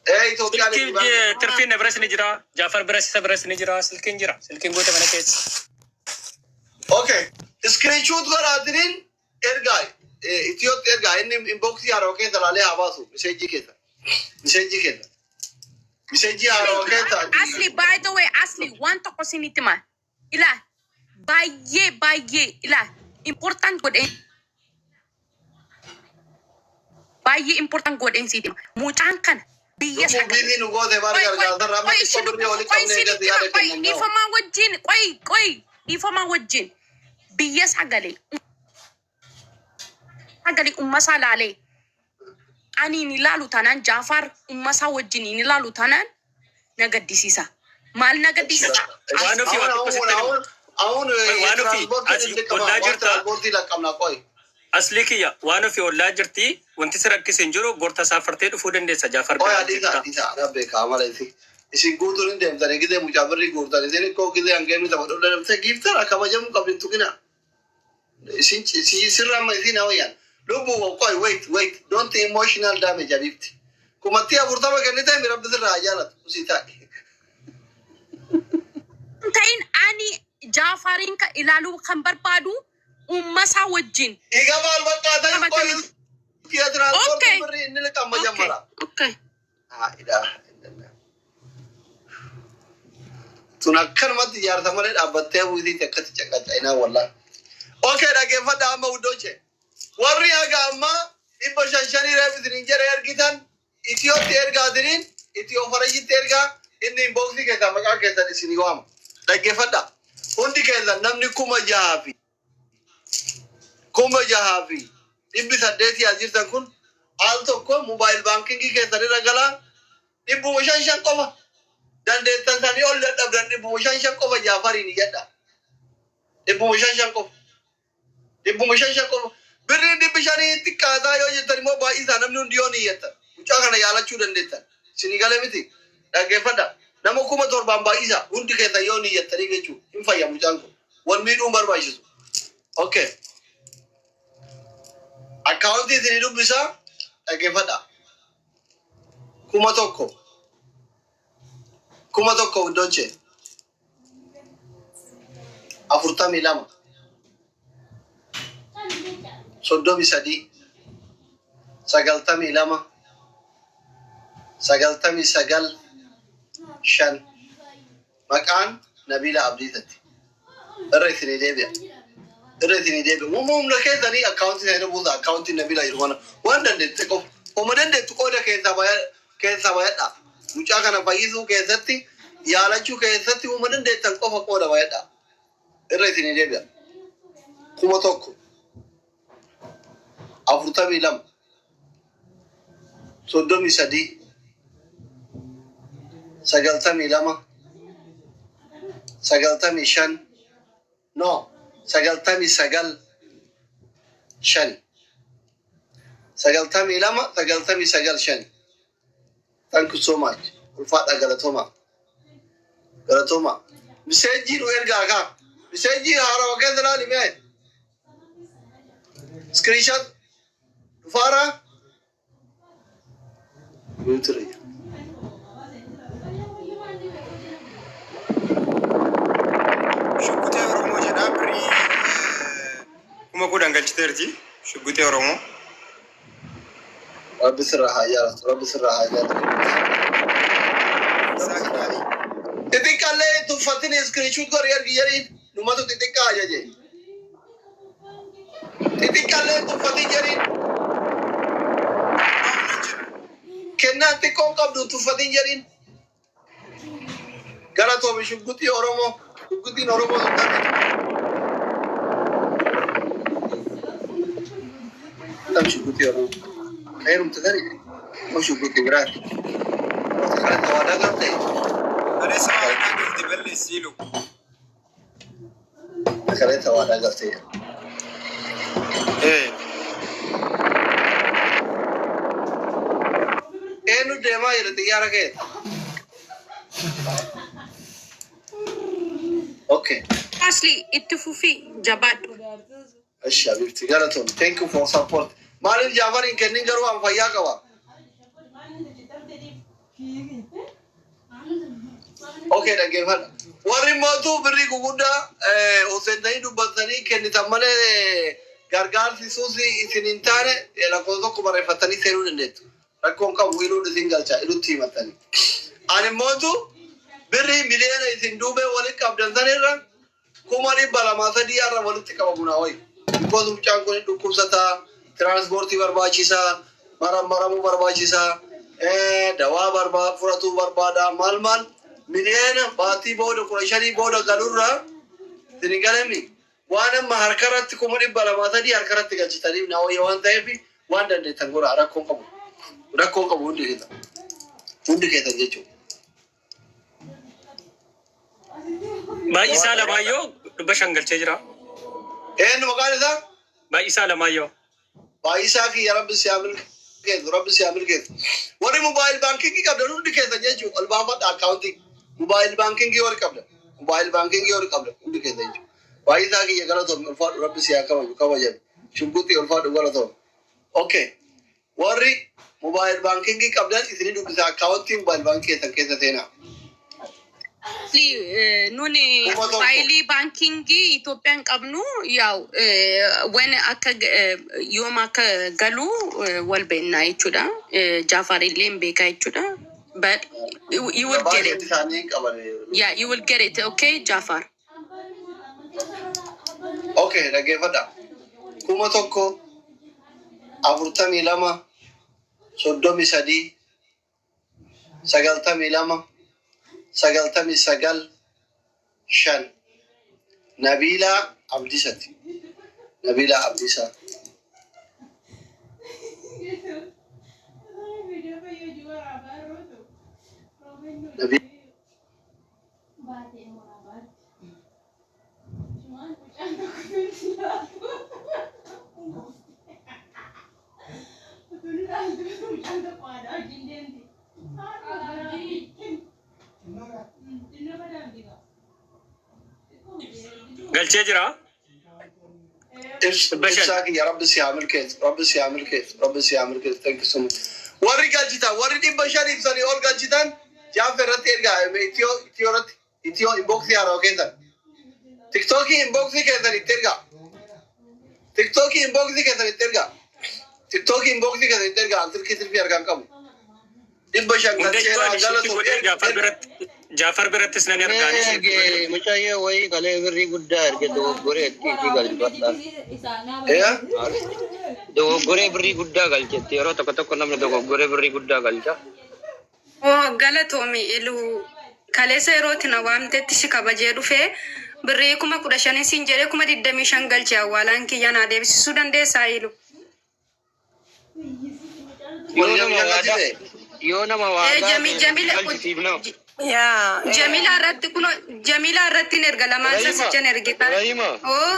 Ee, Itoophiyaan Silkiin itti baanke. tirfiin na biras ni jira. Jaafar biras isa biras ni jira. Silkiin jira. Silkiin guute mana keessa. Okay. Screenshot godhaatiniin ergaa Itiyootti ergaa, inni inboxii haarawaa keessa laalee haa baasu, message keessa. Message keessa. Message haarawaa keessa. Asli, by the way, Asli, waan tokko isinitti hima. Ilaa, baay'ee baay'ee, ilaa, important godheen, baay'ee important godheen sitti hima. Mucaan kana biyya Lubbuu sagalee. biizii nu goote baar Qoy, qoy, gargaarsa amma qoy, xiqqoo isin birrii walitti qoy, qabnee isinitti gadi hima, yaada qoy, kennan. Dhiifamaa wajjin, qoy, qoy, dhiifamaa wajjin, biyya sagalee sagalee ummasaa laalee ani hin ilaalu taanaan, Jaafaar ummasaa wajjin hin ilaalu taanaan, na gaddisiisa. Maal na gaddisiisa? Waan ofii አሁን waan tokko አሁን sitti hima. አሁን አሁን Waan ofii የትራንስፖርት asii እንልቀማ ollaa waan jirta. ትራንስፖርት ይለቀምና ቆይ። Aslii kiyya, waan ofii ollaa jirti. Wanti si rakkise hin jiru. Borta saafartee dhufuu dandeessa. Jaafar ቆይ biraa አዲሳ jirta. አዲሳ ረቤ ካመለ isin guutuun hin deemtanii gizee mucaa birrii guurtan, isin ikkoo gizee hangeemni tapha deemtee giiftara kabajamuu qabdi tuqina isin sirra amma isin hawayyan lubbuu. Qoy, wait, wait, don't emotional damage. Habibti, 40,000 kennite mi? Rabbi sirraa haa jaalatu, usii taa'e. Ta'in ani Jaafaariin kan ilaaluu kan barbaadu ummasaa wajjin. ይገባል በቃ ተይ ቆይ። Qabatanii. የትራንስፖርት Okay. ብሪ እንልቀም Okay. መጀመሪያ። Okay. لا إله إلا الله. Tun akkanumatti ijaarsa malee dhaabbattee buutiitti akkatti caqacainaa wallaa. Okay, dhaggeeffadha amma wuddooche. Warri haga ammaa 500 shanii reef isiniin jedhe ergitan, Itiyootti ergaatiniin Itiyoo farayyitti ergaa, inni inboxii keessaa maqaa keessan isinii waama. Dhaggeeffadha. Hundi keessan namni 6,800 as jirtan kun al tokko mobile bankingii keessan irra galaa, 500 qofa. Dandeettan sanii ol dadhabdan, 500 qofa Jaafariin iyyadha. 500 qofa. 500 qofa. Birriin 500 xiqqaataa yoo jettan immoo baay'isaa, namni hundi yoo ni iyyattan. Mucaa kana yaalachuu dandeettan. Isinii galee miti. Dhaggeeffadha. Nama 7,000 baay'isaa hundi keessan yoo ni iyyattanii jechuudha. Hin fayya mucaan kun. Wal miidhuun barbaachisu. Okay. Akkaawuntii isinii dubbisaa, dhaggeeffadha. 1,000, 1,000 hundoche, 42, 33, 92, 99, 5, maqaan Nabiila Abdiisatti. Irra isinii deebi'a. Irra isinii deebi'a. Uumama humna keessanii akkaawuntii isaanii buusa, akkaawuntii Nabiila jiru kana waan dandeette qofa. Oma dandeettu qooda keessaa bayadha. Mucaa kana fayyisuu keessatti, yaalachuu keessatti uuma dandeettan qofa qooda bayadha. Irra isinii deebi'a. 1,000, 42, 33, 92, 95, no, 99, 5, 92, 99, 5. Thank you so much. Ulfaadha, galatooma. Galatooma. Message nu ergaa kaa. Message haarawaa keessa laali mee. Screenshot dhufaara. Mute. Shuggutee Oromoo jedhaa, birrii 10,000 galchiteerti. Shuggutee Oromoo. Rabbi sirraa haa jaalatu. Rabbi sirraa haa jaalatu. Isaa gaarii. Xixiqqaallee tuffatini, screenshot godhi ergi jedhiin, numatu xixiqqaa ajaje. Xixiqqaallee tuffatin jedhiin. Kennaan xiqqoon qabdu tuffatin jedhiin. Galatoomi, Shugguxii Oromoo. Shugguxiin Oromoo sun taate. Tam Shugguxii Oromoo. Heerumte tani. Moo shugguxii biraati? Kana tawaadaa galte. Kaleessa waadaa galte, balleessii lubu. Kana tawaadaa galte. Ee. Eenyu deemaa jira xiyyaara keessa? Okay. Asli, itti fufii, jabaadhu. Eshi habibti, galatoom. Thank you for support. Maaliif Jaafar hin kennin garuu an fayyaa qaba. Okay, dhaggeeffadha. Warri mootuu birrii guguddaa hojjetanii dubbatanii kennitan malee gargaarsi suusi isin hin taane lakkoofsa tokko barreeffatanii seenuu dandeettu. Rakkoon qabu, iluun isin galcha, ilutti himatanii. Ani mootu birrii miliyoona isin duubee walitti qabdan sanirra 203,000 har'a walitti qabamu naa wayi. Because mucaan kun dhukkubsataa, tiraanspoortii barbaachisaa, marammaramuu barbaachisaa, dawaa fudhatuu barbaada, maal maal miliyoona baatii booda 15 booda galurraa isin galemi waan amma harkarratti 203,000 harkarratti galchitaniif naa wayya waan ta'eef waan dandeettan godhaa, rakkoon qabu. Rakkoon qabu, hundi keessan. Hundi keessan jechuudha. Baay'isaa Lamaayyoo 500 galchee jira. Eenyu maqaan isaa? Baay'isaa Lamaayyoo. Baay'isaa kiyya, rabbi si haa milkeessu, rabbi si haa milkeessu. Warri mobile baankingii qabdan hundi keessan jechuudha. Ol baafadha akkaawuntii. Mobile baankingii warri qabdan. Mobile baankingii warri qabdan hundi keessan jechuudha. Baay'isaa kiyya, galatoomii, ulfaadhu, rabbi si haa kabaju, kabajame. Shugguxii, ulfaadhu, galatoomii. Okay. Warri mobile baankingii qabdan isinii dubbisa, akkaawuntii mobile baankii keessan keessa seenaa. Nuni 1000. Mobile baankingii Itoophiyaan qabnu yaa'u waan akka yooma akka galu wal beekna jechuudha. Jaafar illee hin beekaa jechuudha. But you will get Baay'een it. isaanii hin qaban. Yeah, you will get it. Okay, Jaafar. Okay, dhaggeeffadha. 1000 42 33 92 99 5, Nabiilaa Abdiisati. Nabiilaa Abdiisaa. Galchee jira. 500. Ibsaa kiyya, rabbi si haa milkeessu, rabbi si haa milkeessu, rabbi si haa milkeessu. Thank you so much. Warri galchitan, warri 500 ibsanii ol galchitan, Jaafa irratti ergaa, itiyoo irratti, itiyoo inboxii haarawaa keessan. Tiktookii inboxii keessan itti ergaa. Tiktookii inboxii keessan itti ergaa. Tiktookii inboxii keessan itti ergaa. Silkii silkii argaan qabu. 500 Hunda galcheeraa iyyuu ani galatu. godhee Jaafar biratti, Jaafar birattis nan ergaa. Erge mucayyoo wayii kalee birrii guddaa erge, dogoggoree itti isii galchifadha. Dogoggoree birrii guddaa galchetti, yeroo tokko tokko namni dogoggoree birrii guddaa galcha. Oo, galatoomi iluu, kaleessa yerootti na waamtetti si kabajee dhufee birrii 15,000 siin jedhee 25,000 galche, awwaalaan kiyya naa deebisisuu dandeessaa, ilu? Yoo nama waadaa, yoo nama waadaa Jamila galchisiif nama. Yaa. Jamila irratti kun, Jamila irratti hin erga lamaan Rahima, sasichan erge. Rahima. Oo.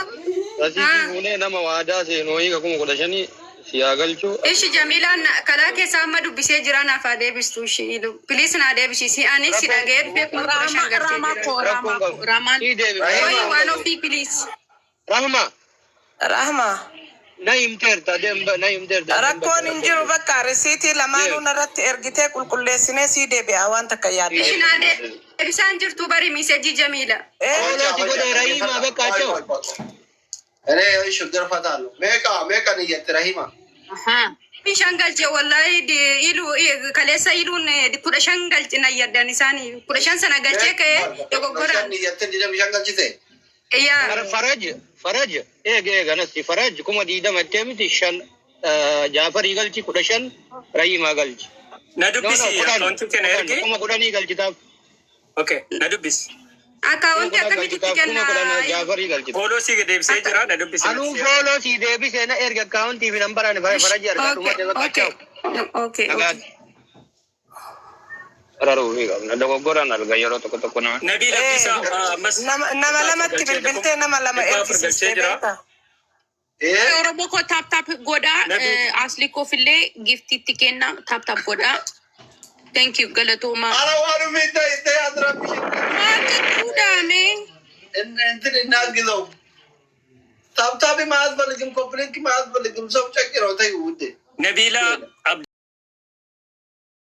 Rasiitii fuunee nama waadaa seenu wayii 15,000 si haa galchu. Ishi, Jamilaan kalaa keessaa amma dubbisee jira, naaf haa deebistu ishi ilu. Please naa deebisisi, ani si dhaga'ee dhufee 15,000 galchee Raamaa jira. koo, Rakkoon raamaa koo, qabu. raamaan. Sii deebifna. Wayi waan ofii, please. Rahma, Rahma. na himteerta deemba, na himteerta. Rakkoon hin jiru, bakka risiitii lamaanuu narratti ergitee qulqulleessinee sii deebi'a, waan takka yaadde. Ishi, naa deebisaan jirtu bari message Jamila. Follow si godhe Rahima, bakka achoo. እኔ እሺ ገርፈታለሁ። Meeqa meeqa niyyatti, Rahima? Shan galche wallahi, ilu kaleessa iluun 15 galche na yaddan isaanii 15 sana galchee ka'ee dogoggoraan. Niyyatte 25 galchite. Yaa. Faraj, Faraj, eege eega nasti Faraj 20,000 ittee miti, shan Jaafarii galchi, 15 Rahimaa galchi. Na No, no, dubbisi, 10, akkaawuntii kana 10, ergi. 10,000 galchitaaf. Okay, na dubbisi. Akkaawuntii akkamitti 10,000 kenna? 10,000 Jaafarii galchita. Follow si deebisee jira, na dubbisi. Anuu follow si deebisee, na erga akkaawuntii fi nambaraan Faraji argaa dhumate bakka Okay. achoo. Okay. Nagaatti. Raruu fi qabna dogoggoraan arga yeroo tokko tokko nama. Nabii Abdiisaa ammas Nama lamatti bilbiltee nama lama 400 ergisiistee galchee jira. beektaa? Oromoo koo, tap tap godhaa. Nabii. Asli koofillee giftiitti kenna, tap tap godhaa. Thank you, galatoomaa. አረ ዋኑ ፊት ተይ አትረብሽ። Maal jechuudhaame? እንትን እናግዘው። Tap tap አያስፈልግም፣ copy link አያስፈልግም። ሰው ጨቅ ነው። ተይው ውዴ። Nabiila.